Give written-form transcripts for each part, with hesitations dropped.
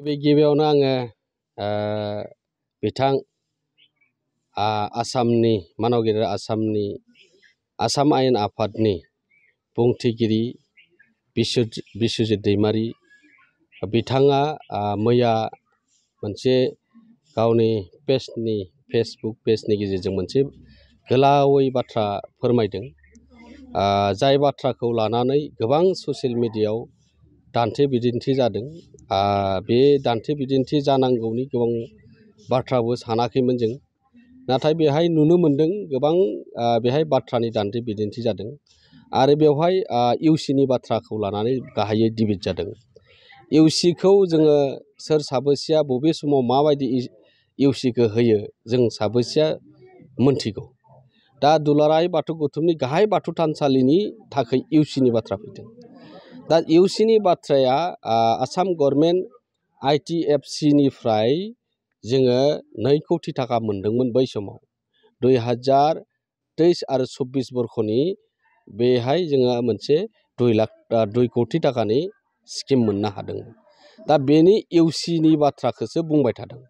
बे गिबियावनो आङो बिथां आसामनि मानगिरि आसामनि आसाम आयेन आफादनि बुंथिगिरि बिस्वजित दैमारि बिथाङा मैया मोनसे गावनि फेसबुक पेजनि गेजेरजों मोनसे गोलावै बाथ्रा फोरमायदों। जाय बाथ्राखौ लानानै गोबां ससियेल मिडियायाव दान्थे बिदिन्थि जादों। बे दान्थे बिदिन्थि जानांगौनि गोबां बाथ्राबो सानाखैमोन जों, नाथाय बेहाय नुनो मोन्दों गोबां बेहाय बाथ्रानि दान्थे बिदिन्थि जादों आरो बेवहाय इउसिनि बाथ्राखौ लानानै गाहायै डिबेट जादों। इउसिखौ जोङो सोर साबैसेया बबे समाव माबायदि इउसिखौ होयो जों साबैसेया मोनथिगौ। दा दुलाराय बाथौ गौथुमनि गाहाय बाथौ थानसालिनि थाखाय इउसिनि बाथ्रा फैदों। दा इउसिनि बाथ्राया आसाम गभर्नमेन्ट ITFC जोङो 2 कौटि थाखा मोनदोंमोन बै समाव 2023 आरो 24 बर्षनि बेहाय जोङो मोनसे 2 कौटि थाखानि स्किम मोननो हादोंमोन। दा बेनि इउसिनि बाथ्राखौसो बुंबाय थादों।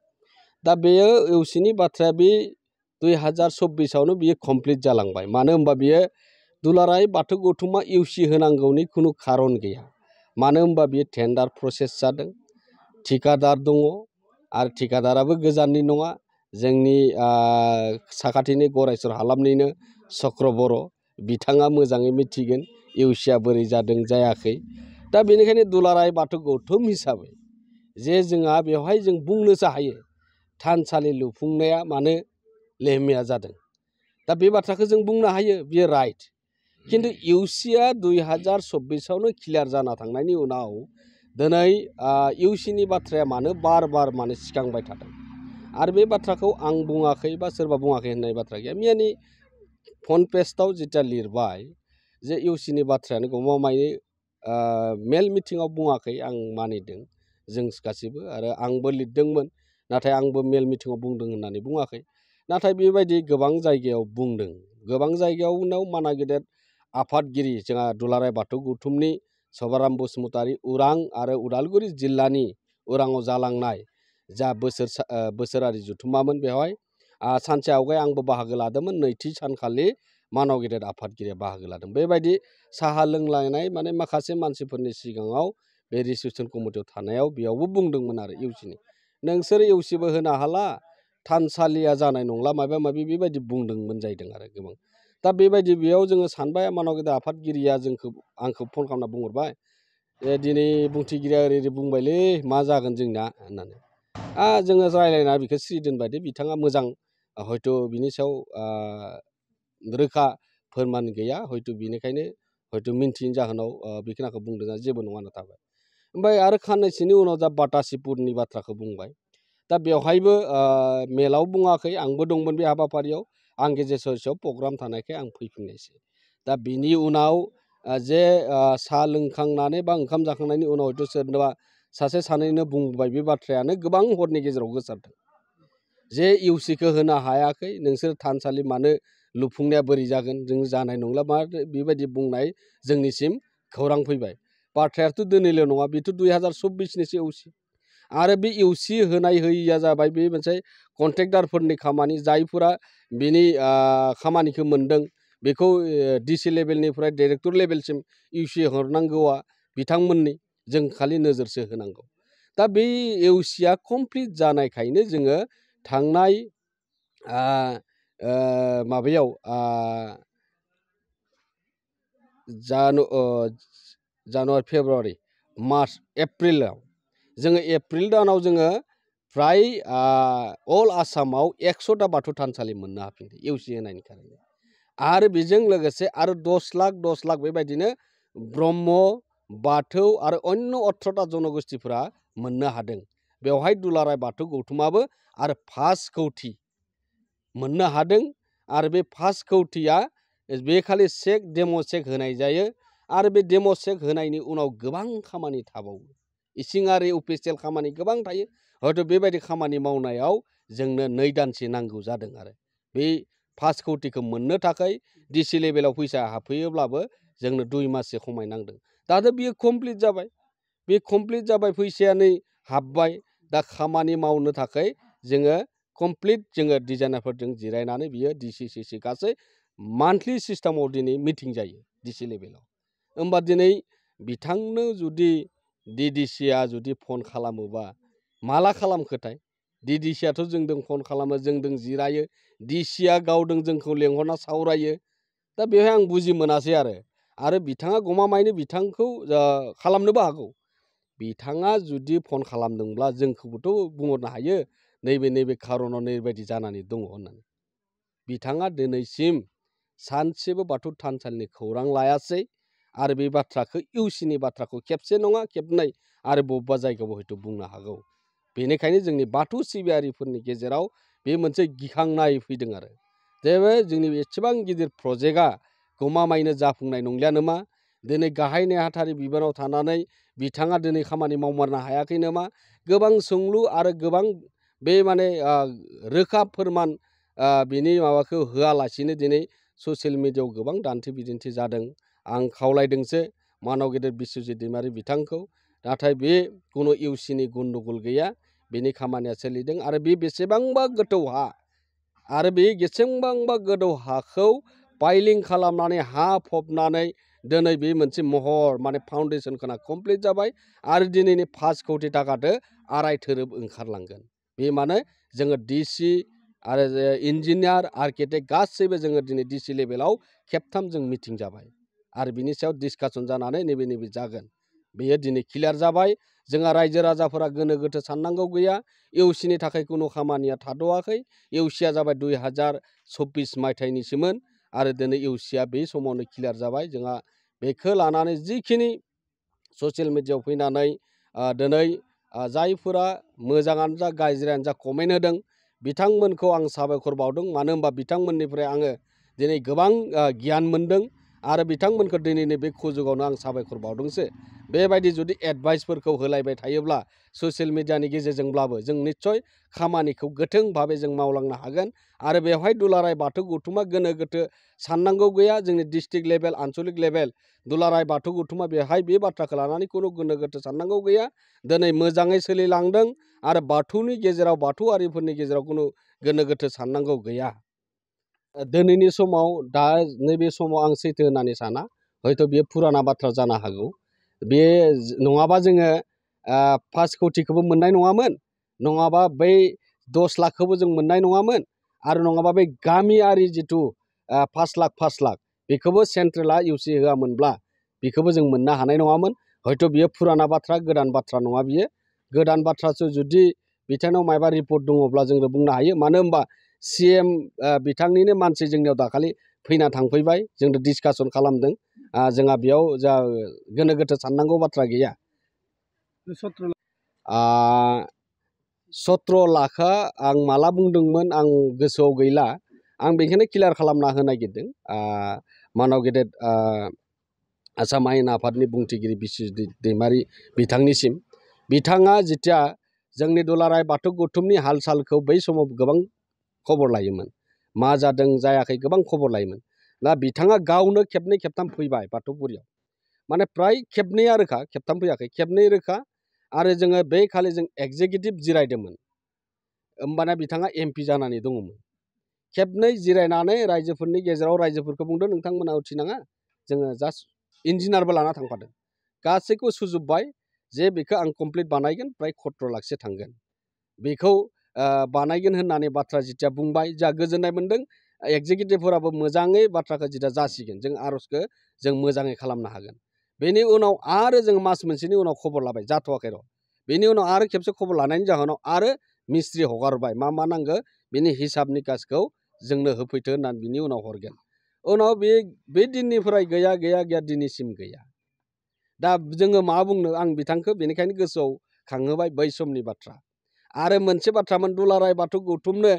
दा बेयो इउसिनि बाथ्राया बे 2024आवनो बियो कमप्लिट जालांबाय। मानो होनबा बियो दुलाराय बाथौ गौथुमा इउसि होनांगौनि खुनु खारन गैया। मानो होनबा बियो टेन्डार प्रसेस जादों, ठिकादार दङ आरो ठिकादाराबो गोजाननि नङा, जोंनि साखाथिनि गरायसर हालामनिनो चक्र बर', बिथाङा मोजाङै मिथिगोन इउसिया बोरै जादों जायाखै। दा बेनिखायनो दुलाराय बाथौ गौथुम हिसाबै जे जोंहा बेवहाय जों बुंनोसो हायो थानसालि लुफुंनाया मानो लेहमिया जादों। दा बे बाथ्राखौ जों बुंनो हायो, बियो राइट। खिन्थु इउसिया 2024आवनो क्लियार जाना थांनायनि उनाव दिनै इउसिनि बाथ्राया मानो बार मानो सिखांबाय थादों। आरो बे बाथ्राखौ आं बुङाखै बा सोरबा बुङाखै होननाय बाथ्रा गैया। मैयानि फ्रन्ट पेजआव जिथिया लिरबाय जे इउसिनि बाथ्रायानो गमामायै मेल मिटिङाव बुङाखै, आं मानिदों जों गासैबो, आरो आंबो लिरदोंमोन, नाथाय आंबो मेल मिटिङाव बुंदों होननानै बुङाखै। नाथाय बेबायदि गोबां जायगायाव बुंदों। गोबां जायगायाव उनाव माना गेदेर आफादगिरि जोंहा दुलाराय बाथौ गौथुमनि सभाराम बसुमतारी उरां आरो उदालगुरि जिल्लानि उराङाव जालांनाय जा बोसोरारि जथुम्मामोन, बेवहाय सानसे आवगाय आंबो बाहागो लादोंमोन। नैथि सानखालि मानव गेदेर आफादगिरिया बाहागो लादों। बेबायदि साहा लोंलायनाय माने माखासे मानसिफोरनि सिगाङाव बे रिसेपसन कमिटियाव थानायाव बेयावबो बुंदोंमोन आरो इउसिनि नोंसोर इउसिबो होनो हाला, थानसालिया जानाय नंला, माबा माबि बेबायदि बुंदोंमोन जाहैदों आरो गोबां। दा बेबायदि बेयाव जोङो सानबाय, मानव गेदेर आफादगिरिया आंखौ फन खालामना बुंहरबाय, दिनै बुंथिगिरिया ओरै बुंबायलै, मा जागोन जोंना होननानै। जोङो रायज्लायना बेखौ सिरि दोनबाय दे, बिथाङा मोजां, हयथ' बिनि सायाव रोखा फोरमान गैया, हयथ' बिनिखायनो हयथ' मिन्थियैनि जाहोनाव बेखिनिखौ बुंदों, जेबो नङा होनना थाबाय। ओमफ्राय आरो खाननैसोनि उनाव दा बातासिपुरनि बाथ्राखौ बुंबाय। दा बेवहायबो मेलाव बुङाखै, आंबो दंमोन बे हाबाफारियाव, आं गेजेर ससेयाव प्रग्राम थानायखाय आं फैफिननायसै। दा बिनि उनाव जे साहा लोंखांनानै बा ओंखाम जाखांनायनि उनाव हयथ' सोरनोबा सासे सानैनो बुंबाय, बे बाथ्रायानो गोबां हरनि गेजेराव गोसारदों जे इउसिखौ होनो हायाखै, नोंसोर थानसालि मानो लुफुंनाया बोरै जागोन, जों जानाय नंला, मा बेबायदि बुंनाय जोंनिसिम खौरां फैबाय। बाथ्रायाथ' दिनैल' नङा, बेथ' 2024निसो इउसि। आरो बे इउसि होनाय होयिया जाबाय बे मोनसे कन्ट्रेक्टारफोरनि खामानि, जायफोरा बिनि खामानिखौ मोनदों बेखौ डिसि लेभेलनिफ्राय डाइरेक्टर लेभेलसिम इउसि हरनांगौआ बिथांमोननि, जों खालि नोजोरसो होनांगौ। दा बे इउसिया कमप्लिट जानायखायनो जोङो थांनाय माबायाव जानुवारि, फेब्रुवारि, मार्च, एप्रिलाव जोङो एप्रिल दानाव जोङो फ्राय अल आसामाव 100टा बाथौ थानसालि मोननो हाफिनदों इउसि होनायनि खारनै। आरो बेजों लोगोसे आरो 10 लाख बेबायदिनो ब्रह्म, बाथौ आरो अन्य 18टा जनगोष्ठीफोरा मोननो हादों। बेवहाय दुलाराय बाथौ गौथुमाबो आरो 5 कौटि मोननो हादों। आरो बे 5 कौटिया बे खालि डेम' चेक होनाय जायो। आरो बे डेम' चेक होनायनि उनाव गोबां खामानि थाबावो, इसिङारि अफिसियेल खामानि गोबां थायो। हयथ' बेबायदि खामानि मावनायाव जोंनो 2 दानसो नांगौ जादों। आरो बे 5 कौटिखौ मोननो थाखाय डिसि लेभेलाव फैसा हाबफैयोब्लाबो जोंनो 2 माससो खमायनांदों। दाथ' बियो कमप्लिट जाबाय, बे कमप्लिट जाबाय, फैसाया नै हाबबाय दा खामानि मावनो थाखाय जोङो कमप्लिट जोङो डिजाइनारफोरजों जिरायनानै बियो डिसि गासै मान्थलि सिस्टेमाव दिनै मिटिं जायो डिसि लेभेलाव। होमबा दिनै बिथांनो जुदि डिडिसिआ जुदि फन खालामोबा माला खालामखोथाय? डिडिसिआथ' जोंदों फन खालामो, जोंदों जिरायो, डिसिआ गावदों जोंखौ लेंहरना सावरायो। दा बेवहाय आं बुजि मोनासै आरो बिथाङा गमामायैनो बिथांखौ खालामनोबो हागौ। बिथाङा जुदि फन खालामदोंब्ला जोंखौबोथ' बुंहरनो हायो नैबे खारनाव नैबायदि जानानै दङ होननानै। बिथाङा दिनैसिम सानसेबो बाथौ थानसालिनि खौरां लायासै आरो बे बाथ्राखौ इउसिनि बाथ्राखौ खेबसे नङा खेबनै आरो बबेबा जायगायाव हयथ' बुंनो हागौ। बेनिखायनो जोंनि बाथौ सिबियारिफोरनि गेजेराव बे मोनसे गिखांनाय फैदों आरो जे जोंनि एसेबां गिदिर प्रजेक्टआ गमामायैनो जाफुंनाय नंलिया नामा? दिनै गाहाय नेहाथारि बिबानाव थानानै बिथाङा दिनै खामानि मावमारनो हायाखै नामा? गोबां सोंलु आरो गोबां बे माने रोखा फोरमान बिनि माबाखौ होआलासिनो दिनै ससियेल मिडियायाव गोबां दान्थे बिदिन्थि जादों। आं खावलायदोंसो मानाव गेदेर बिस्वजित दैमारि बिथांखौ, नाथाय बे कुनु इउसिनि गन्दगल गैया, बेनि खामानिया सोलिदों आरो बे बेसेबांबा गोथौ हा आरो बे बेसेबांबा गोथौ हाखौ पाइलिं खालामनानै हा फबनानै दिनै बे मोनसे महर माने फाउन्डेसन खोना कमप्लिट जाबाय आरो दिनैनि 5 कौटि थाखादो आराय थोरोब ओंखारलांगोन। बे माने जोङो डिसि आरो इन्जिनियार आर्किटेक्ट गासैबो जोङो दिनै डिसि लेभेलाव खेबथाम जों मिटिं जाबाय आरो बिनि सायाव डिसकासन जानानै नैबे जागोन। बेयो दिनै क्लियार जाबाय। जोंहा रायजो राजाफोरा गोनो गोथो साननांगौ गैया। इउसिनि थाखाय कुनु खामानिया थाद'आखै। इउसिया जाबाय 2024 मायथाइनिसोमोन आरो दिनै इउसिया बे समावनो क्लियार जाबाय। जोंहा बेखौ लानानै जिखिनि ससियेल मिडियायाव फैनानै दिनै जायफोरा मोजाङानो जा गाज्रियानो जा कमेन्ट होदों बिथांमोनखौ आं साबायखर बावदों। मानो होनबा बिथांमोननिफ्राय आङो दिनै गोबां गियान मोनदों आरो बिथांमोनखौ दिनैनि बे सुजुगावनो आं साबायखर बावदोंसो। बेबायदि जुदि एडभाइसफोरखौ होलायबाय थायोब्ला ससियेल मिडियानि गेजेरजोंब्लाबो जों निस्सय खामानिखौ गोथों भाबै जों मावलांनो हागोन आरो बेवहाय दुलाराय बाथौ गौथुमा गोनो गोथो साननांगौ गैया। जोंनि डिस्ट्रिक्ट लेभेल आनसलिक लेभेल दुलाराय बाथौ गौथुमा बेवहाय बे बाथ्राखौ लानानै कुनु गोनो गोथो साननांगौ गैया। दिनै मोजाङै सोलिलांदों आरो बाथौनि गेजेराव बाथौआरिफोरनि गेजेराव कुनु गोनो गोथो साननांगौ गैया। दिनैनि समाव दा नैबे समाव आं सैथो होननानै साना, हयथ' बेयो फुराना बाथ्रा जानो हागौ। बे नङाबा जोङो 5 कौटिखौबो मोननाय नङामोन, नङाबा बै 10 लाखखौबो जों मोननाय नङामोन आरो नङाबा बै गामियारि जिथु 5 लाख बेखौबो सेन्ट्रेला इउसि होआमोनब्ला बेखौबो जों मोननो हानाय नङामोन। हयथ' बियो फुराना बाथ्रा, गोदान बाथ्रा नङा बियो। गोदान बाथ्रासो जुदि बिथांनाव मायबा रिपर्ट दङब्ला जों बुंनो हायो। मानो होनबा CM बिथांनिनो मानसि जोंनियाव दाखालि फैना थांफैबाय, जोंथ' डिसकासन खालामदों। जोंहा बेयाव जा गोनो गोथो साननांगौ बाथ्रा गैया। 17 लाखा आं माला बुंदोंमोन आं गोसोआव गैला। आं बेखौनो क्लियार खालामना होनो नागिरदों मानाव गेदेर आसाम आयेन आफादनि बुंथिगिरि बिस्वजित दैमारि बिथांनिसिम। बिथाङा जिथिया जोंनि दुलाराय बाथौ गौथुमनि हाल सालखौ बै समाव गोबां खबर लायोमोन, मा जादों जायाखै गोबां खबर लायोमोन। दा बिथाङा गावनो खेबनै खेबथाम फैबाय बाथौफुरियाव, माने फ्राय खेबनैया रोखा, खेबथाम फैयाखै, खेबनै रोखा। आरो जोङो बे खालि जों एग्जिकिउटिभ जिरायदोंमोन, होमबाना बिथाङा MP जानानै दङमोन। खेबनै जिरायनानै रायजोफोरनि गेजेराव रायजोफोरखौ बुंदों नोंथांमोना उथिनाङा, जोङो जास्ट इन्जिनियारबो लाना थांफादों। गासैखौबो सुजुबबाय जे बेखौ आं कमप्लिट बानायगोन, फ्राय 17 लाखसो थांगोन। बेखौ बानायगोन होननानै बाथ्रा जिथिया बुंबाय, जोंहा गोजोननाय मोन्दों। एग्जिकिउटिभफोराबो मोजाङै बाथ्राखौ जिथिया जासिगोन, जों आर'जखौ जों मोजाङै खालामनो हागोन। बेनि उनाव आरो जों मास मोनसेनि उनाव खबर लाबाय, जाथ'वाखै र'। बेनि उनाव आरो खेबसे खबर लानायनि जाहोनाव आरो मिस्ट्रि हगारबाय, मा नांगौ बेनि हिसाब निकासखौ जोंनो होफैथो होननानै बिनि उनाव हरगोन। उनाव बे दिननिफ्राय गैया दिनैसिम गैया। दा जोङो मा बुंनो, आं बिथांखौ बेनिखायनो गोसोआव खांहोबाय बै समनि बाथ्रा। आरो मोनसे बाथ्रामोन, दुलाराय बाथौ गौथुमनो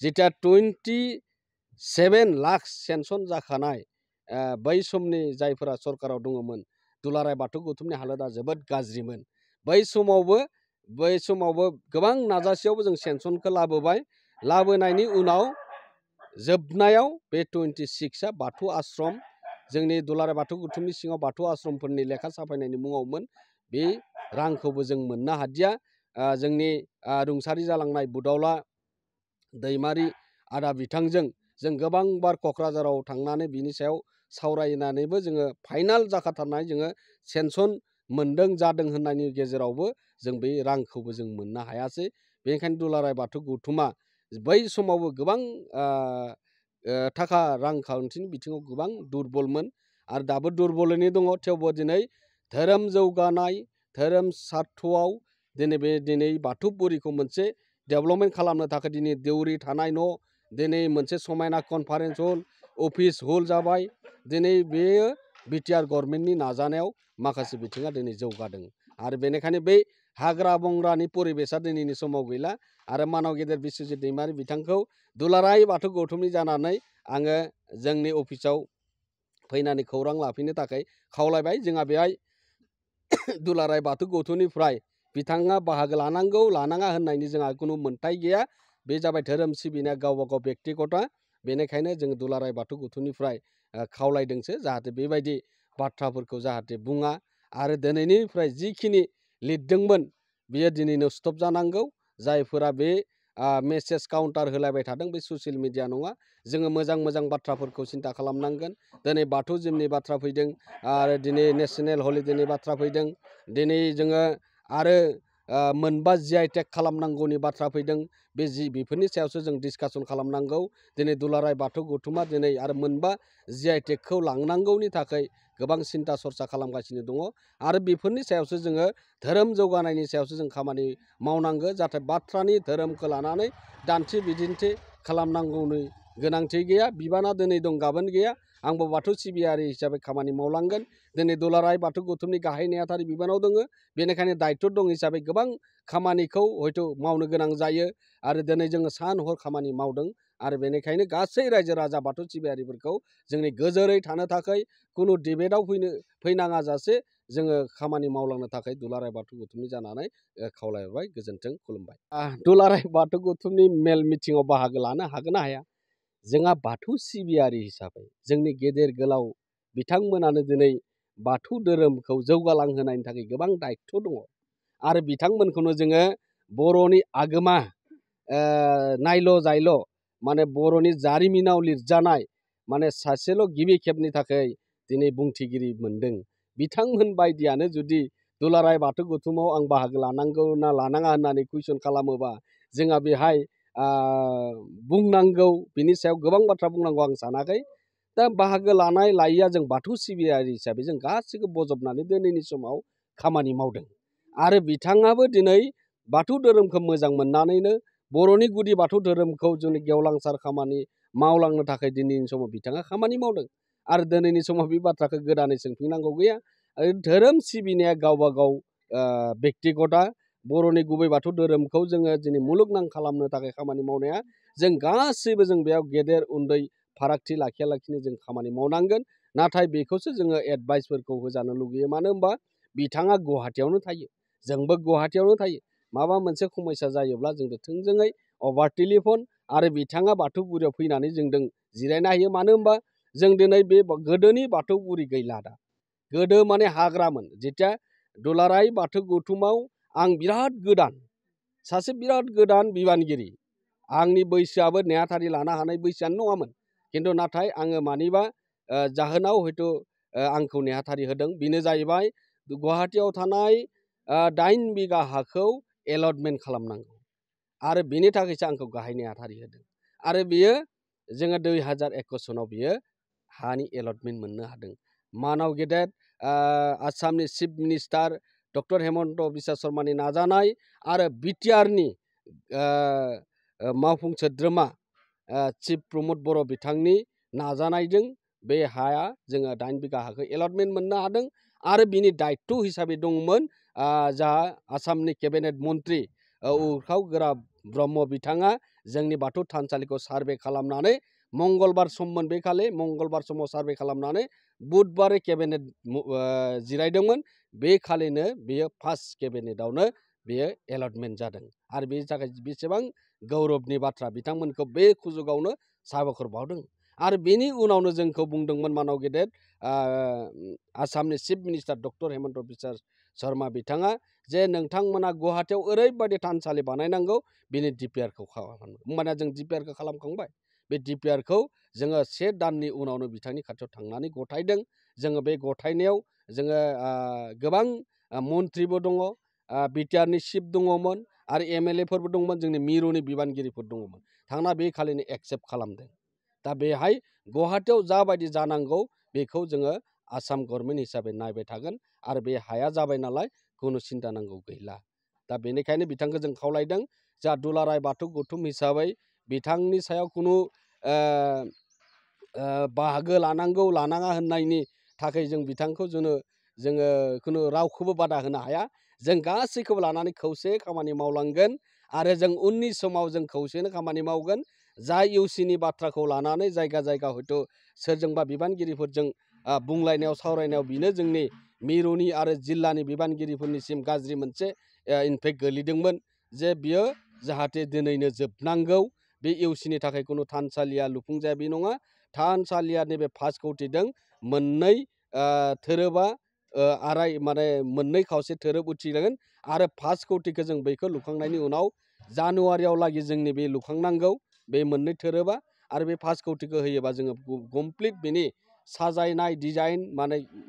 जिथिया 27 लाख सेंसन जाखानाय बै समनि जायफोरा सरकाराव दङमोन, दुलाराय बाथौ गौथुमनि हालोदा जोबोद गाज्रिमोन। बै समावबो गोबां नाजासेयावबो जों सेंसनखौ लाबोबाय। लाबोनायनि उनाव जोबनायाव बे 26आ बाथौ आश्रम, जोंनि दुलाराय बाथौ गौथुमनि सिङाव बाथौ आश्रमफोरनि लेखा साफायनायनि मुङावमोन। बे रांखौबो जों मोननो हादिया। जोंनि रुंसारि जालांनाय बुदावला दैमारि आदा बिथांजों जों गोबांबार क'क्राझाराव थांनानै बिनि सायाव सावरायनानैबो जोङो फाइनाल जाखाथारनाय जोङो सेनसन मोनदों जादों होननायनि गेजेरावबो जों बे रांखौबो जों मोननो हायासै। बेनिखायनो दुलाराय बाथौ गौथुमा बै समावबो गोबां थाखा रांखान्थिनि बिथिङाव गोबां दुरबलमोन आरो दाबो दुरबलैनो दङ। थेवबो दिनै धोरोम जौगानाय धोरोम सार्थआव दिनै बाथौ बुरिखौ मोनसे डेभेलपमेन्ट खालामनो थाखाय दिनै देउरि थानाय न', दिनै मोनसे समायना कनफारेन्स हल, अफिस हल जाबाय। दिनै बेयो बिटिआर गभर्नमेन्टनि नाजानायाव माखासे बिथिङा दिनै जौगादों आरो बेनिखायनो बै हाग्रा बंग्रानि परिबेसा दिनैनि समाव गैला आरो मानाव गेदेर बिस्वजित दैमारि बिथांखौ दुलाराय बाथौ गौथुमनि जानानै आङो जोंनि अफिसाव फैनानै खौरां लाफैनो थाखाय खावलायबाय। जोंहा बेहाय दुलाराय बाथौ गौथुमनिफ्राय बिथाङा बाहागो लानांगौ लानाङा होननायनि जोंहा खुनु मोन्थाय गैया। बे जाबाय धोरोम सिबिनाया गावबा गाव बेक्तिगत। बेनिखायनो जों दुलाराय बाथौ गौथुमनिफ्राय खावलायदोंसो जाहाथे बेबायदि बाथ्राफोरखौ जाहाथे बुङा आरो दिनैनिफ्राय जिखिनि लिरदोंमोन बियो दिनैनो स्टप जानांगौ। जायफोरा बे मेसेज काउन्टार होलायबाय थादों बे ससियेल मिडिया नङा। जोङो मोजां मोजां बाथ्राफोरखौ सिन्था खालामनांगोन। दिनै बाथौजिमनि बाथ्रा फैदों आरो दिनै नेशनेल हलिडेनि बाथ्रा फैदों। दिनै जोङो आरो मोनबा GI टेग खालामनांगौनि बाथ्रा फैदों। बेफोरनि सायावसो जों डिसकासन खालामनांगौ। दिनै दुलाराय बाथौ गौथुमा दिनै आरो मोनबा GI टेगखौ लांनांगौनि थाखाय गोबां सिन्था सरसा खालामगासिनो दङ आरो बेफोरनि सायावसो जोङो धोरोम जौगानायनि सायावसो जों खामानि मावनांगौ। जाहाथे बाथ्रानि धोरोमखौ लानानै दान्थे बिदिन्थि खालामनांगौनि गोनांथि गैया। बिबाना दिनै दं गाबोन गैया। आंबो बाथौ सिबियारि हिसाबै खामानि मावलांगोन। दिनै दुलाराय बाथौ गौथुमनि गाहाय नेहाथारि बिबानाव दङ। बेनिखायनो दायित्व दं हिसाबै गोबां खामानिखौ हयथ' मावनो गोनां जायो आरो दिनै जोङो सान हर खामानि मावदों आरो बेनिखायनो गासै रायजो राजा बाथौ सिबियारिफोरखौ जोंनि गोजोरै थानो थाखाय खुनु डिबेटआव फैनाङा जासे जोङो खामानि मावलांनो थाखाय दुलाराय बाथौ गौथुमनि जानानै खावलायबाय। गोजोन्थों, खुलुमबाय। दुलाराय बाथौ गौथुमनि मेल मिटिङाव बाहागो लानो हागोन ना हाया? जोंहा बाथौ सिबियारि हिसाबै जोंनि गेदेर गोलाव बिथांमोनानो दिनै बाथौ धोरोमखौ जौगालांहोनायनि थाखाय गोबां दायित्व दङ आरो बिथांमोनखौनो जोङो बर'नि आगोमा नायल' जायल' माने बर'नि जारिमिनाव लिरजानाय माने सासेल' गिबि खेबनि थाखाय दिनै बुंथिगिरि मोनदों। बिथांमोन बायदियानो जुदि दुलाराय बाथौ गौथुमाव आं बाहागो लानांगौ ना लानाङा होननानै कुइसन खालामोबा जोंहा बेहाय बुंनांगौ बिनि सायाव गोबां बाथ्रा बुंनांगौ आं सानाखै। दा बाहागो लानाय लायैया जों बाथौ सिबियारि हिसाबै जों गासैखौ बजबनानै दिनैनि समाव खामानि मावदों आरो बिथाङाबो दिनै बाथौ धोरोमखौ मोजां मोननानैनो बर'नि गुदि बाथौ धोरोमखौ जोंनि गेवलांसार खामानि मावलांनो थाखाय दिनैनि समाव बिथाङा खामानि मावदों आरो दिनैनि समाव बे बाथ्राखौ गोदानै सोंफिननांगौ गैया। धोरोम सिबिनाया गावबा गाव बेक्तिगता। बर'नि गुबै बाथौ धोरोमखौ जोङो दिनै मुलुगनां खालामनो थाखाय खामानि मावनाया जों गासैबो जों बेयाव गेदेर उन्दै फारागथि लाखियालाखिनो जों खामानि मावनांगोन। नाथाय बेखौसो जोङो एडभाइसफोरखौ होजानो लुगैयो। मानो होनबा बिथाङा गुवाहाटियावनो थायो, जोंबो गुवाहाटियावनो थायो। माबा मोनसे समस्या जायोब्ला जोंजों थोंजोङै अभार टेलिफन आरो बिथाङा बाथौ बुरियाव फैनानै जोंजों जिरायनो हायो। मानो होनबा जों दिनै बे गोदोनि बाथौ बुरि गैला। दा गोदो माने हाग्रामोन। जेथिया दुलाराय बाथौ गौथुमाव आं बिराद गोदान, सासे बिराद गोदान बिबानगिरि। आंनि बैसोआबो नेहाथारि लानो हानाय बैसोआनो नङामोन। खिन्थु नाथाय आङो मानिबा जाहोनाव हयथ' आंखौ नेहाथारि होदों। बेनो जाहैबाय गुवाहाटियाव थानाय 8 बिगा हाखौ एलटमेन्ट खालामनांगौ आरो बेनि थाखायसो आंखौ गाहाय नेहाथारि होदों आरो बियो जोङो 2021 सनाव बियो हानि एलटमेन्ट मोननो हादों। मानाव गेदेर आसामनि chief minister doctor Himanta Biswa शर्मानि नाजानाय आरो बिटिआरनि मावफुं सोद्रोमा चिफ प्रमद बर' बिथांनि नाजानायजों बे हाया जोङो 8 बिगा हाखौ एलटमेन्ट मोननो हादों आरो बिनि दायित्व हिसाबै दंमोन जा आसामनि केबिनेट मन्त्रि उर्खाव गोरा ब्रह्म बिथाङा जोंनि बाथौ थानसालिखौ सार्भे खालामनानै मंगलबार सममोन बे खालि मंगलबार समाव सार्भे खालामनानै बुधबारै केबिनेट जिरायदोंमोन। बे खालिनो बेयो फार्स्ट केबिनेटआवनो बेयो एलटमेन्ट जादों आरो बेनि थाखाय बेसेबां गौरबनि बाथ्रा। बिथांमोनखौ बे सुजुगावनो साबायखर बावदों आरो बेनि उनावनो जोंखौ बुंदोंमोन मानाव गेदेर आसामनि chief minister doctor Himanta Biswa Sharma बिथाङा जे नोंथांमोना गुवाहाटियाव ओरैबायदि थानसालि बानायनांगौ बिनि DPRखौ खालामो। होमबाना जों DPRखौ खालामखांबाय। बे DPRखौ जोङो 1 दाननि उनावनो बिथांनि खाथियाव थांनानै गथायदों। जोङो बे गथायनायाव जोङो गोबां मन्थ्रिबो दङ, बिटिआरनि चिफ दङमोन आरो MLAफोरबो दंमोन, जोंनि मिरुनि बिबानगिरिफोर दङमोन। थांना बे खालिनो एक्सेप्ट खालामदों। दा बेहाय गुवाहाटियाव जाबायदि जानांगौ बेखौ जोङो आसाम गभर्नमेन्ट हिसाबै नायबाय थागोन आरो बे हाया जाबाय नालाय खुनु सिन्था नांगौ गैला। दा बेनिखायनो बिथांखौ जों खावलायदों जा दुलाराय बाथौ गौथुम हिसाबै बिथांनि सायाव खुनु बाहागो लानांगौ लानाङा होननायनि थाखाय जों बिथांखौ जोङो खुनु रावखौबो बादा होनो हाया। जों गासैखौबो लानानै खौसे खामानि मावलांगोन आरो जों उननि समाव जों खौसेनो खामानि मावगोन। जाय इउसिनि बाथ्राखौ लानानै जायगा जायगा हयथ' सोरजोंबा बिबानगिरिफोरजों बुंलायनायाव सावरायनायाव बिनो जोंनि मिरुनि आरो जिल्लानि बिबानगिरिफोरनिसिम गाज्रि मोनसे इनफेक्ट गोलैदोंमोन जे बियो जाहाथे दिनैनो जोबनांगौ। बे इउसिनि थाखाय खुनु थानसालिया लुफुंजाया बे नङा। थानसालिया नैबे 5 कौटिजों मोननै थोरोबा मोननै खावसे थोरोब उथिगोन आरो 5 कौटिखौ जों बेखौ लुखांनायनि उनाव जानुवारियाव लागै जोंनि बे लुखांनांगौ बे मोननै थोरोबा आरो बे 5 कौटिखौ होयोबा जोङो कमप्लिट बेनि साजायनाय डिजाइन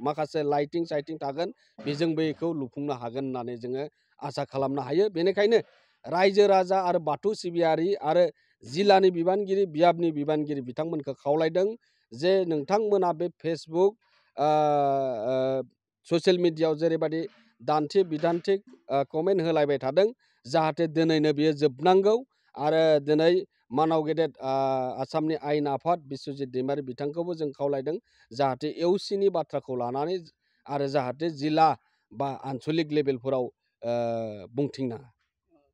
माखासे लाइटिं साइटिं थागोन, बेजों बेखौ लुफुंनो हागोन होननानै जोङो आसा खालामनो हायो। बेनिखायनो रायजो राजा आरो बाथौ सिबियारि आरो जिल्लानि बिबानगिरि बियाबनि बिबानगिरि बिथांमोनखौ खावलायदों जे नोंथांमोना बे फेसबुक ससियेल मिडियायाव जेरैबायदि दान्थे बिदान्थे कमेन्ट होलायबाय थादों जाहाथे दिनैनो बियो जोबनांगौ आरो दिनै मानाव गेदेर आसामनि आयेन आफाद बिस्वजित दैमारि बिथांखौबो जों खावलायदों जाहाथे इउसिनि बाथ्राखौ लानानै आरो जाहाथे जिल्ला बा आन्सलिक लेभेलफोराव बुंथिंनाङा।